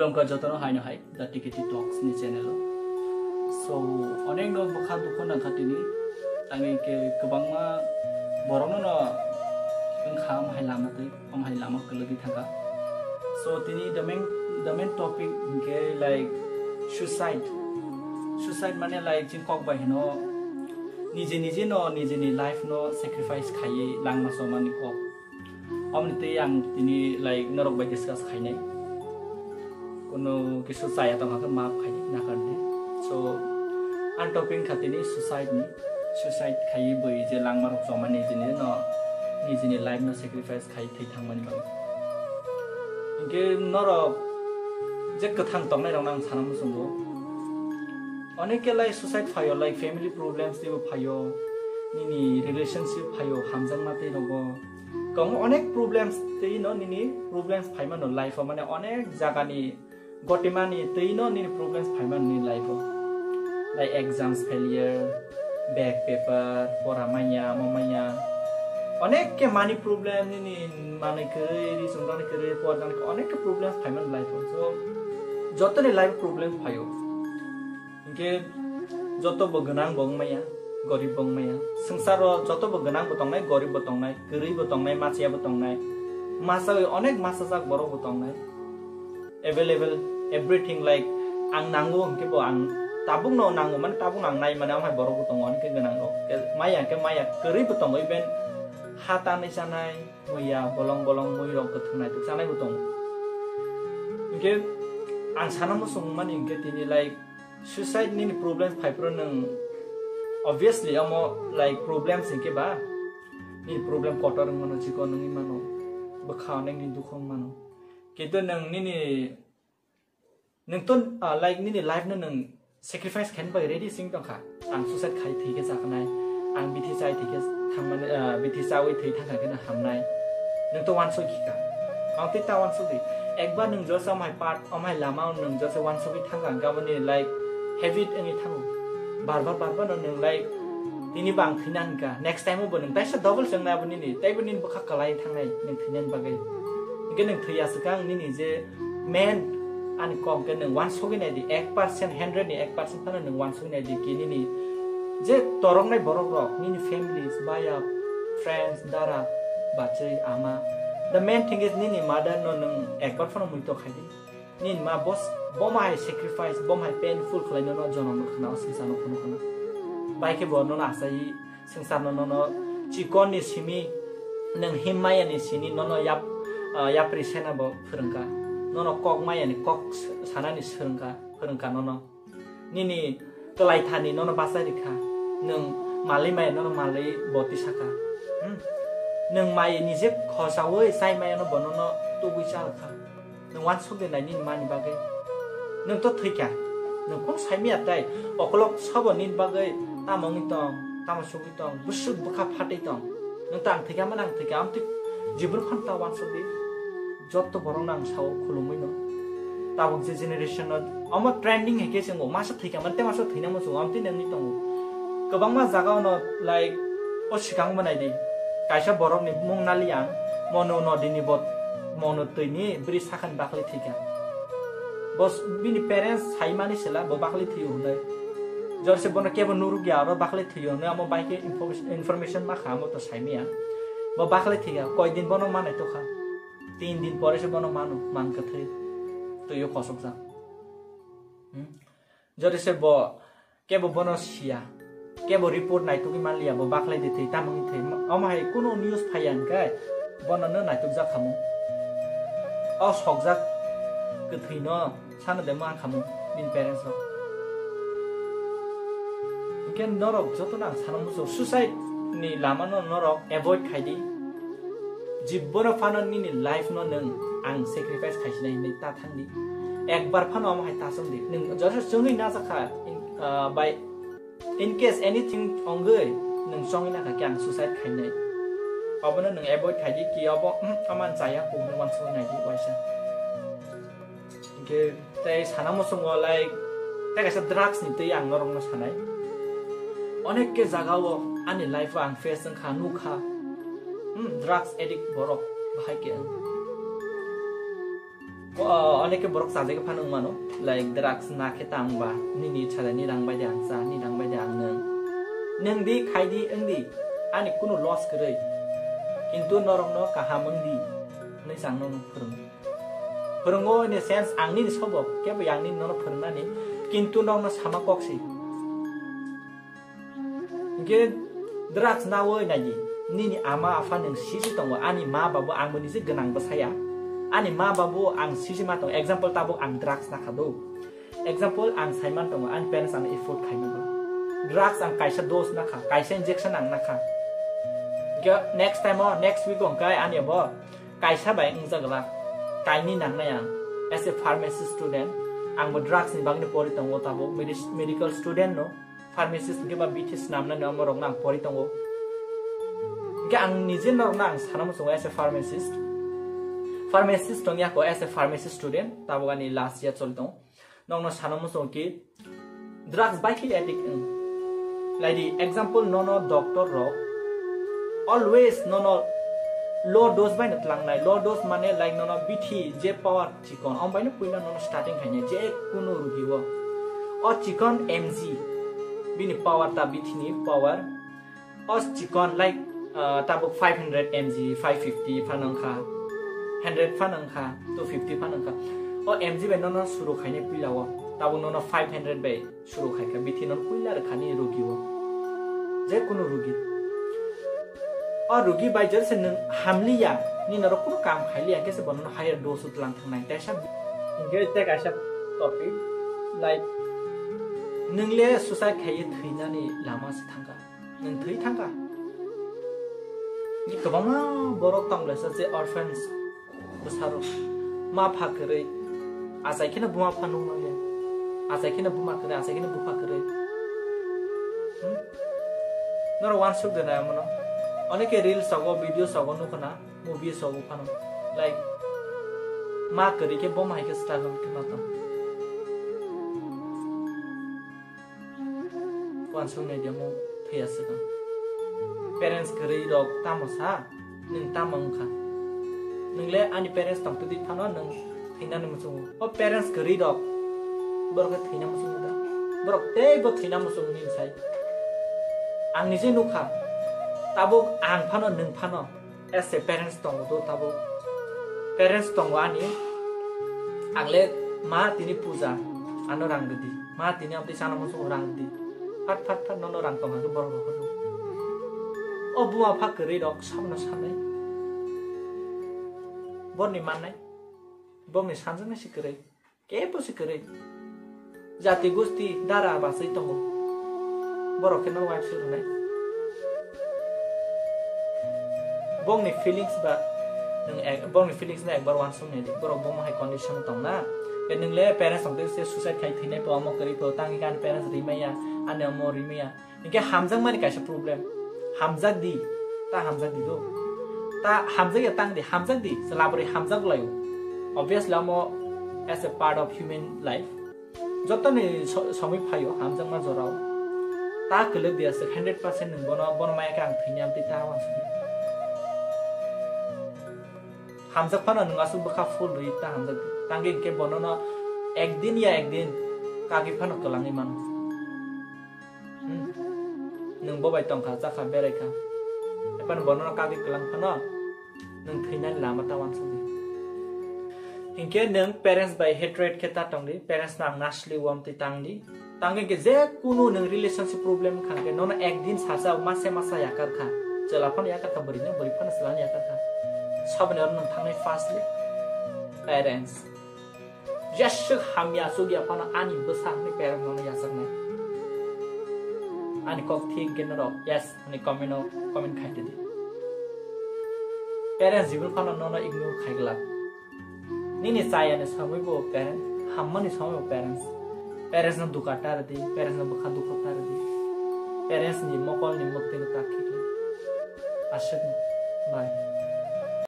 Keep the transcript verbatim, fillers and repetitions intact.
Wngkha jotono haino hai The T K T Talks ni channel o. So, onek no bwkha dukho nangkha tini. Tangwi ke kwbangma borok no no wngkha, omo hai lama twi, omo hai lama kwlwgwi thangkha. So, tini the main, the main topic hinkhe like suicide. Suicide mane like chini kok bai hino, nije nije no nijeni life no sacrifice khaiwi langma chomani kok. Omni twi ang tini like norok bai discuss khainai. Kuno kisu chaya tongkha khe maaf khai nakardi. So, ang topic kha tini suicide ni. Suicide khaiwi bui je langma rok chomani nijeni no nijeni life no sacrifice khai thwi thangmani bagwi. Hinkhe norok je kwthang tongnai rok no ang sana muchungo. Onek khe like suicide phaio, like family problems teibo phaio, nini relationship phaio, hamjakma tei rogo. Kwbangma onek problems tei no nini problems phaimano life o, mane onek jagani gotimani tei no nini problems phaimano nini life o. Like exams failure, back paper, pora manya, mo manya. Onek khe money problem, nini manwi kwrwi, ri chumrani kwrwi, porjani kwrwi, onek khe problems phaimano life o. So, jotoni life o problem phaio. Hinkhe joto bo gwnang bo wngmaya, gorib bo wngmaya. Swngcharo joto bo gwnang bo tongnai, gorib bo tongnai, kwrwi bo tongnai, machaya bo tongnai. Machawi onek machajak borok bo tongnai. Available everything, like, ang nango hinkhe bo ang tabukno nango, mane tabukno ang nai mane, omo hai borok bo tongo, hinkhe gwnang rok. Maya hinkhe maya, kwrwi bo tongo, even ha tanwi chanai, muiya, bolong bolong mui rok kwthwng naituk chanai bo tongo. Hinkhe ang sana muchung mani hinkhe tini, like, suicide nini problem phai phuru nwng, obviously omo, like, problems hinkhe ba nini problem kotor wng mano, chikon wngwi mano, bwkha onek ni dukhu wng mano, kintu nwng nini, nwng to, ah, like, nini life no nwng sacrifice khaina bagwi ready sing tongkha. Ang suicide khai thwi khe chaknai, ang bithi chai thwi khe thangmani, ah, bithi chawi thwi thangkha kheno hamnai. Nwng to wansuk kha. Ang tei ta wansuk di. Ekbar nwng josa omo hai part, omo hai lama o nwng josa wansugwi thangkha, hwnkhe aboni, like, habit wngwi thango. Bar bar, bar bar no nwng, like, tini bo ang thwina hwnkha. Next time o bo nwng taisa double se wngnai abo nini. Teibo nini bwkha kwlai thangnai nwng thwinani bagwi. Hinkhe nwng thwi aswk ang nini je main ani kok khe nwng wansugwi nai di, ek percent, hundred ni ek percent phano nwng wansugwi nai di ki nini je toroknai borok rok, nini families, baya, friends, dara, bachwi, ama. The main thing is nini mother no nwng ekbar phano muitok khai di. Nini ma bos, bo ma hai sacrifice, bo ma hai painful khlai nono jonom rw khna, o swngchar no phano khna. Bai khe bo nono asai swngchar no nono chikon ni simi nwng him maya ni sini nono yap, ah, yapri sena bo phwrwngkha. Nono kok maya ni kok s-, sana ni swrwngkha, phwrwngkha nono. Nini kwlai thani nono bachai rikha. Nwng malwi maya nono malwi boti saka. Hmm? Nwng mai nije khosaui chai maya no bo nono tubui chalkha. Nwng wansuk de nai nini mani bagwi. Nwng to thwikha. Nwng kung saimaya tai. Okolog sabo nini bagwi tamo wngwi tong, tamo sugwi tong, bwswk bwkha phatwi tong. Nwng ta ang thwikha mano ang thwikha. Amtwi jibru phan ta wansuk di. Jotto borok no ang sao khulumwi no. Tabuk je generation no omo trending hai khe chwngo. Masa thwikha mano tei masa thwina muchungo. Amtwi nwngwi tongo. Kwbangma jaga ono, like, o swkang bo nai di. Kaisa borok ni mung nali ang, mono nodi ni bot, mono twi ni bwrwi sakha ni bakle thwikha. Bos bini parents sai mani sela bo bakle thwi hwnwi. Jor se bono kebo nuruk ya aro bakle thwi hwnwi amo bai khe info-, information ma kha amo to sai maya. Bo bakle thwikha, koi din bono manai tokha. Tin din pore se bono mano, mang kwthwi. Twi o khosok jak. Hmm? Jori se bo kebo bono siya, kebo report naitugwi manliya, bo baklai de thwi, tamungni thwi. Omo hai kunu news phaiya hwnkhe bono no naitukjak khamu. O sokjak kwthwi no sano de ma khamu bini parents rok. Hwnkhe norok jotono ang sana muchung, suicide ni lama no norok avoid khai di. Jibbono phano nini life no nwng ang sacrifice khaisinai hinwi ta thangdi. Ekbar phano omo hai ta chongdi. Nwng jora chongwi najakha, in, ah, by, in case anything ongwi nwng chongwi nakha khe ang suicide khainai. Obono nwng avoid khaidi ki obo, hmm, oman chaya kok nw wansugwi naidi waisa. Hwnkhe tei sana muchungo, like, tei kaisa drugs ni twi ang norokno sanai. Onek khe jaga o ani life o ang face wngkha, nukha. Hmm, drugs addict borok bahai khe wng. O, oneke borok chajagwi phano wngmano, like, drugs na khe ta wngba, nini ichha de, ni rang bai de ang cha, ni rang bai de ang nwng. Nwng di, khai di, wng di, ani kunu loss kwrwi. Kintu norokno kaham wng di, hwnwi se ang nono phwrwng. Phwrwngo in a sense, ang nini sobo, kebo yang nini nono phwrwngnani, kintu norokno sama kok si. Hingke drugs nawi nai di. Nini ama apha nwng sisi tongo, ani ma babu ang bo niji gwnang bwsaya. Ani ma babu ang sisi ma tongo. Example tabuk ang drugs nakha do. Example ang saiman tongo, ani parents ang effort khaima do. Drugs ang kaisa dose nakha, kaisa injection ang nakha. Hingke next time o, next week o hingke ani bo kaisa bai wngjaglak. Kaini nangnai ang. As a pharmacy student, ang bo drugs ni bagwi pori tongo tabuk, medi-, medical student no. Pharmacist hingke ba bithi swnamnani omo rokno ang pori tongo. Hingke ang nije norokno ang sana muchungo as a pharmacist. Pharmacist tongya ko as a pharmacy student, tabuk ani last year choli tongo. Nokno sana muchungo ki drugs bai khe addict wng. Like the example nono doctor rok always nono low dose bai no tlangnai. Low dose mane like nono bithi je power chikon, om bai no puila nono starting khainai je kunu rugi o. O chikon M G, bini power ta bithi ni power. O chikon like, ah, tabuk five hundred M G, five fifty phano wngkha, hundred phano wngkha, two fifty phano wngkha. O M G bai nono suru khainai puila o. Tabuk nono five hundred bai suru khaikha, bithi nono puila rwkhani rugi o. Je kunu rugi. O rugi bai jesa se nwng hamliya, nini norok kunu kam khailiya, hingke se bono higher dose o tlang thangnai. Teisa hingke tei kaisa topic, like, nwng le suicide khaiye thwinani lama se thangkha. Nwng thwi thangkha. Hingke kwbangma borok tonglaisa je orphans bwsarok. Ma pha kwrwi. Achai kheno buma pha nukmanya. Achai kheno buma kwrwi, achai kheno bupha kwrwi. Hmm? Norok uansuk de nai omono. Oneke reels rogo, videos rogo nukho na, movies rogo phano. Like, ma kwrwi khe boma hai khe struggle khe ma tong. Uansuk nai de mo thwiya swkang. Parents kwrwi rok tamo sa, nwng tamo wngkha? Nwng le ani parents tong twi phano nwng thwinani muchungo. O parents kwrwi rok, borok khe thwina muchungo da? Borok teibo thwina muchungo nini sai. Ang nije nukha, tabuk ang phano, nwng phano. As a parents tongo do tabuk. Parents tongo ani. Ang le ma tini puja, ano rang rwdi. Ma tini amtwi chana muchungo rang rwdi. Phat phat phat nono rang tong hake borok rok hono. O buma pha kwrwi rok sabono sanai. Borni mannai. Borni sanjaknai se kwrwi. Kebo se kwrwi. Jati gusti dara baswi tongo. Borok khe no wife se rwnai. Bongni feelings ba nwng ek-, bongni feelings no ekbar uansuk nai di. Borok bomo hai condition tong na. Be nwng le parents tong tei se suicide khai thwinai po, omo kwrwi po, tangwi ani parents rimaya, ani omo rimaya. Hinkhe hamjakmani kaisa problem. Hamjak di. Ta hamjak di do. Ta hamjak ya tang di, hamjak di. Chwla bwrwi hamjak lai o. Obviously, amo as a part of human life. Jotoni so-, somoi phaio, hamjakma jorao. Ta kwlwk di aswk, hundred percent nwng bono, bono maya khe ang thwini amtwi ta uansuk di. Hamjak phano nwng aswk bwkha full rwi ta hamjak di. Tangwi hinkhe bonono ekdin ya ekdin kagwi phano kwlangwi mano. Hmm. Nwng bo bai tongkha, chakha, beraikha. Ephano bono kagwi kwlang phano nwng thwinani lama ta uansuk di. Hinkhe nwng parents bai hatred khe ta tong di, parents no ang nasli wam twi tang di. Tangwi khe je kunu nwng relationship problem wngkha khe nono ekdin sacha masa masa yakar kha. Chwla phano yakar kha, bwrwi no, bwrwi phano chwla no yakar kha. Saboni oro nwng thangnai firstly parents. Jeswk hamya chukya phano ani bwsa hwnwi parent nono yachaknai. Ani kok thik khe norok yes hwnwi comment o comment khai di. Parents jibun phano nono ignore khai glak. Nini chayani somoi bo parent, hammani somoi bo parents. Parents no duka ta rwdi, parents no bwkha dukho ta rwdi. Parents ni mokol ni mwktwi no ta khikli. Aswk no. Bye.